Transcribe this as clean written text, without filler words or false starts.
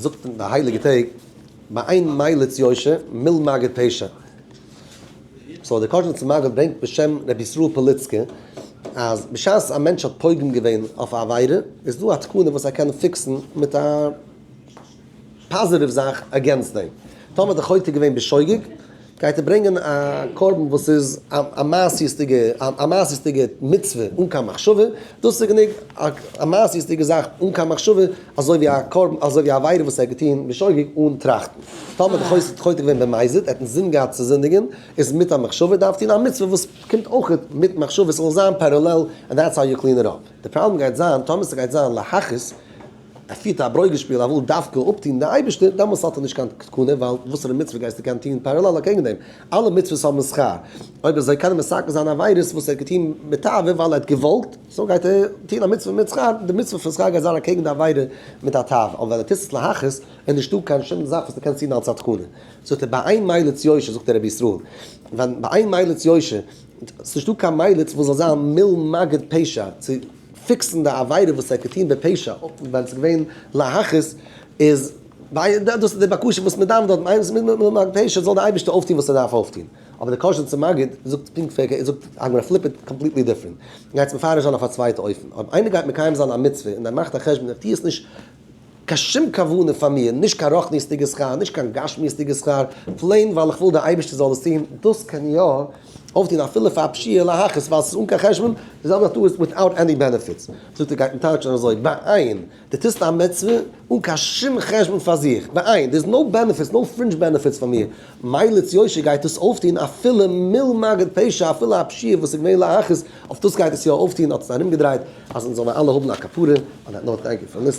זאגט אין די הייליגע טעג, באין מליץ יושר מול מגיד פשע. so דער קאזשניצער מגיד ברענגט בשם רבי ישראל פאליצקי אז בשעת א מענטש האט פוגם געווען אויף א עבירה איז דא א תקנה וואס ער קען fix ן מיט א positive זאך against דעם. טאמער האט ער חוטא געווען בשוגג גייט ער ברענגען א קרבן וואס איז א מעשיות'דיגע א מעשיות'דיגע מצוה אן קיין מחשבה, דאס איז גענוג א מעשיות'דיגע זאך אן קיין מחשבה, אזוי ווי א קרבן אזוי ווי א עבירה וואס ער האט געטון בשוגג אן טראכטן. טאמער האט ער חוטא געווען במזיד, ער האט אינזין געהאט צו זינדיגן, איז מיט א מחשבה, דארף טון א מצוה וואס קומט אויך מיט מחשבה, ס'זאל זיין parallel, and that's how you clean it up. די פראבלעם גייט זיין טאמער ס'גייט זיין להכעיס, ער פירט א ברוגז שפיל, ער וויל דווקא אפטון די אייבערשטער, דעמאלס האט ער נישט קיין תקנה, ווייל וואסערע מצוה גייסטו קענען טון parallel אקעגן דעם? אלע מצוות האבן שכר. אויב אזוי קען ער מתקן זיין עבירות וואס ער האט געטון בתאווה ווייל ער האט געוואלט, so גייט ער טון א מצוה מיט שכר, די מצוה פון שכר גייט זיין אקעגן די עבירה מיט א תאווה, אבער ווען ער טוט עס להכעיס, איז נישטא קיין שום זאך וואס דו קענסט טון אלס א תקנה. זאגט ער באין מליץ יושר, זאגט דער רבי ישראל, ווען באין מליץ יושר, ס'נישטא קיין מליץ וואס זאל זיין מול מגיד פשע, צו fix ן די עבירה וואס ער האט געטון בפשע, ווען ס'איז געווען להכעיס, איז דאס איז די בקשה וואס מ'דאווענט דארט, מגיד פשע זאל די אייבערשטער אויפטון וואס ער דארף אויפטון. אבער די קאזשניצער מגיד זאגט פונקט פארקערט, ער זאגט I'm gonna flip it completely different. גייט עס מפרש זיין אויף א צווייטע אופן. אויב איינער גייט מקיים זיין א מצוה און ער מאכט א חשבון איך טו עס נישט קיין שום כוונה פאר מיר, נישט קיין רוחניות'דיגע שכר, נישט קיין גשמיות'דיגע שכר, plain ווייל איך וויל דער אייבערשטער זאל עס טון, דאס קען יא אויפטון אפילו פאר א פשיעה להכעיס, ווייל עס איז אן קיין חשבון, די זעלבע זאך דא איז without any benefits. זאגט ער גייט מען טייטשן אזוי, באין, דו טוסט א מצוה אן קיין שום חשבון פאר זיך, באין, there is no benefits, no fringe benefits פאר מיר, מליץ יושר גייט דאס אויפטון אפילו מול מגיד פשע, אפילו א פשיעה וואס איז געווען להכעיס, אויף דאס גייט עס יא אויפטון, האט עס ארומגעדרייט אז אונז זאלן אלע האבן א כפרה, on that note thank you for listening.